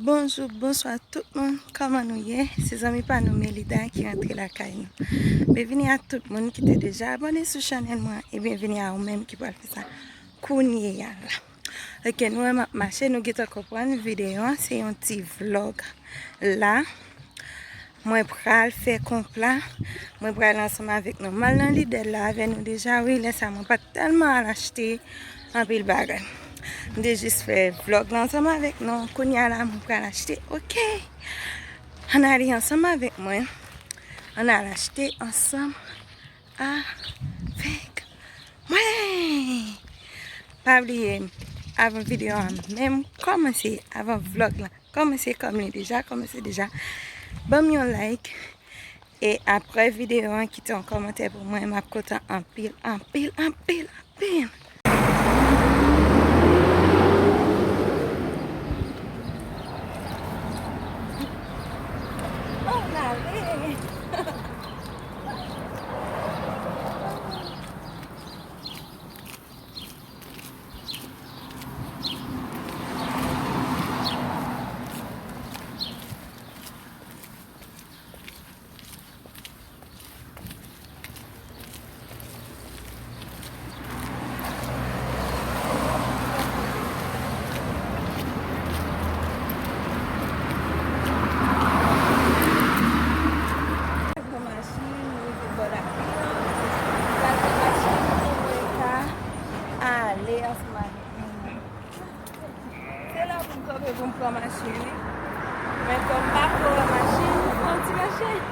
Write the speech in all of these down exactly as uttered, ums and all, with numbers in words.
Bonjou, bonswa tout moun, kòman nou ye? Se zanmi pa nou Melida ki rantre lakay nou. Byenvini a tout moun ki te deja abòne sou chanèl mwen e byenvini a ou menm ki pral fè sa kounye a la. Ok, nou wè m ap mache, nou gentan konprann videyo an se yon ti vlòg la. Mwen pral fè konpla. Mwen pral ansanm avèk nou. M al nan Lidl la avè nou deja, wi. Lè sa, mwen pa t tèlman al achte anpil bagay. M te jis fè vlòg la ansanm avèk nou. Kounye a la, mwen pral achte. Ok. Ann ale ansanm avèk mwen. Ann al achte ansanm avèk mwen. Pa bliye, avan videyo a menm kòmanse, avan vlòg la kòmanse, kòm li deja kòmanse deja, ban m yon like. E apre videyo an, kite yon kòmantè pou mwen. M ap kontan anpil, anpil, anpil, anpil. Oh, n ale. Pran machin, nou rive bò lapli an. Pral pran machin pou mwen ka ale ansanm avèk nou. Se la pou m kanpe pou m pran machin, wi. Men kòm m pa ko wè machin, m pran ti machin.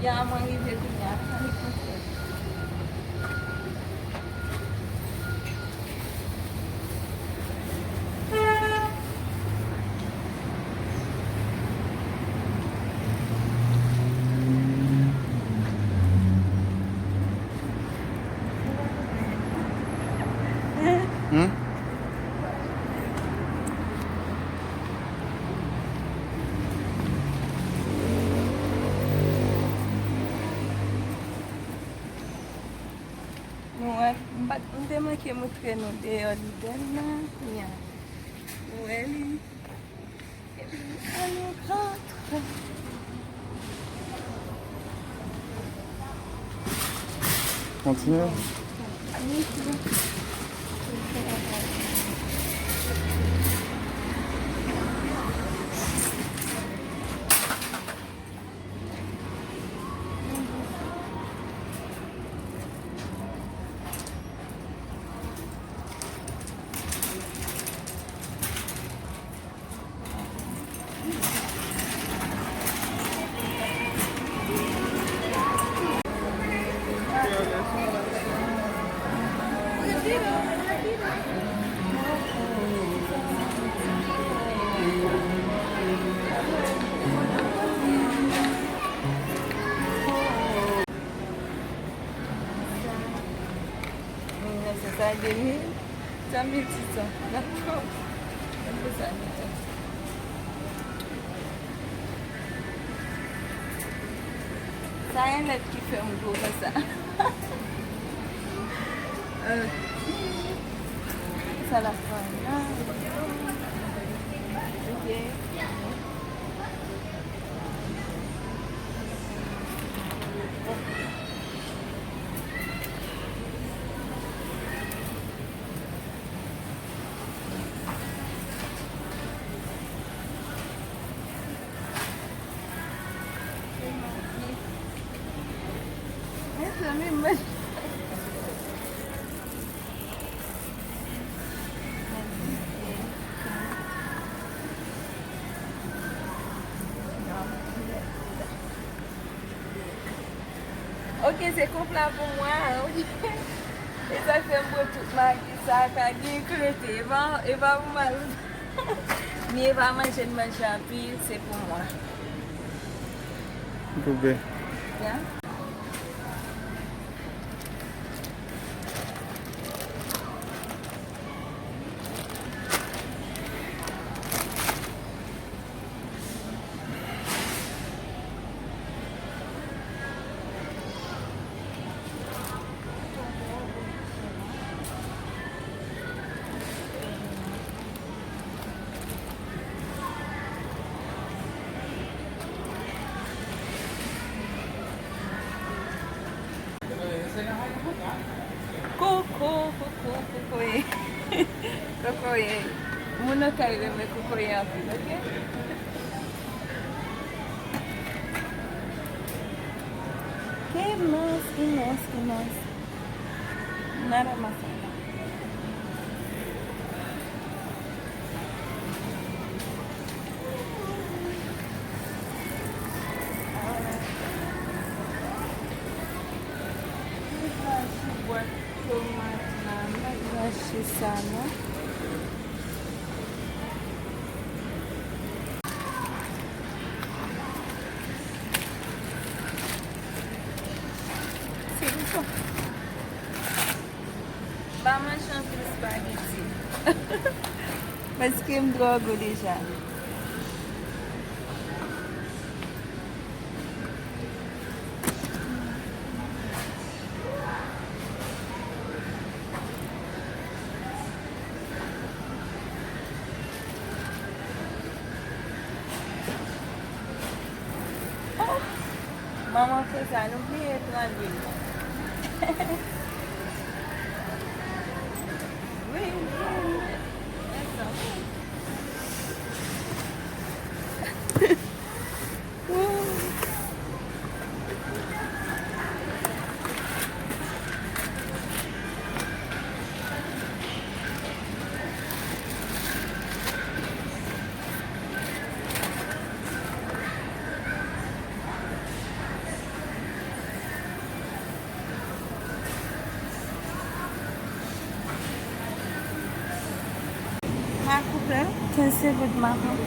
Ya, mwen rive kounye a. Ann kontre. Hmm? Nou wè, m pa t, m te manke montre nou deyò Lidl la, kounye a. Nou wè li. Epi, ale rantre. Kontinye. Mil nèf san sa, de mil, sa mil sis san. Dakò. Mwen fè sa, mil sis san. Sa yon lèt ki fè m gwo konsa. Ok. Sa l ap pran la. Ok. Ke se konpla pou mwen, wi. E sa k fè m pran tout magi sa, ka gen krete. E pa, e pa pou mal. Ni e pa manje n manje anpil, se pou mwen. Pou byen. Ya. Koko, koko, kokoye. Kokoye. Moun nan kay renmen kokoye anpil, oke? Qué más, qué más, qué más. Nada más acá. Tomat la, m pa t rache sa non. Se pou sa. M pa manje anpil espageti. Paske m twò gwo deja. Oh! Manman fè sa, nou bliye pran lwil la. Wi, wi, wi. Ma koupe, kenz segonn ma koupe.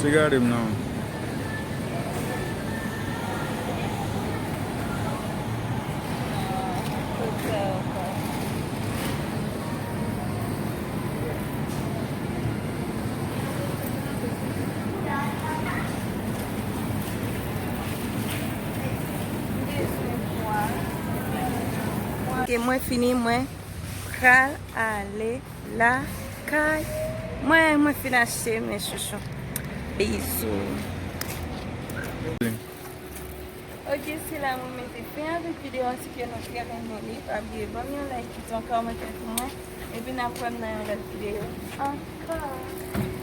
Se gade m nan. Ok, mwen fini, mwen pral ale lakay mwen. Mwen fin achte, mes chouchous. Bizou. Ok, se la mwen mete fen avèk videyo a, si ke nou te renmen li, pa bliye ban m yon like, kite yon kòmantè pou mwen, epi n ap wè m nan yon lòt videyo ankò.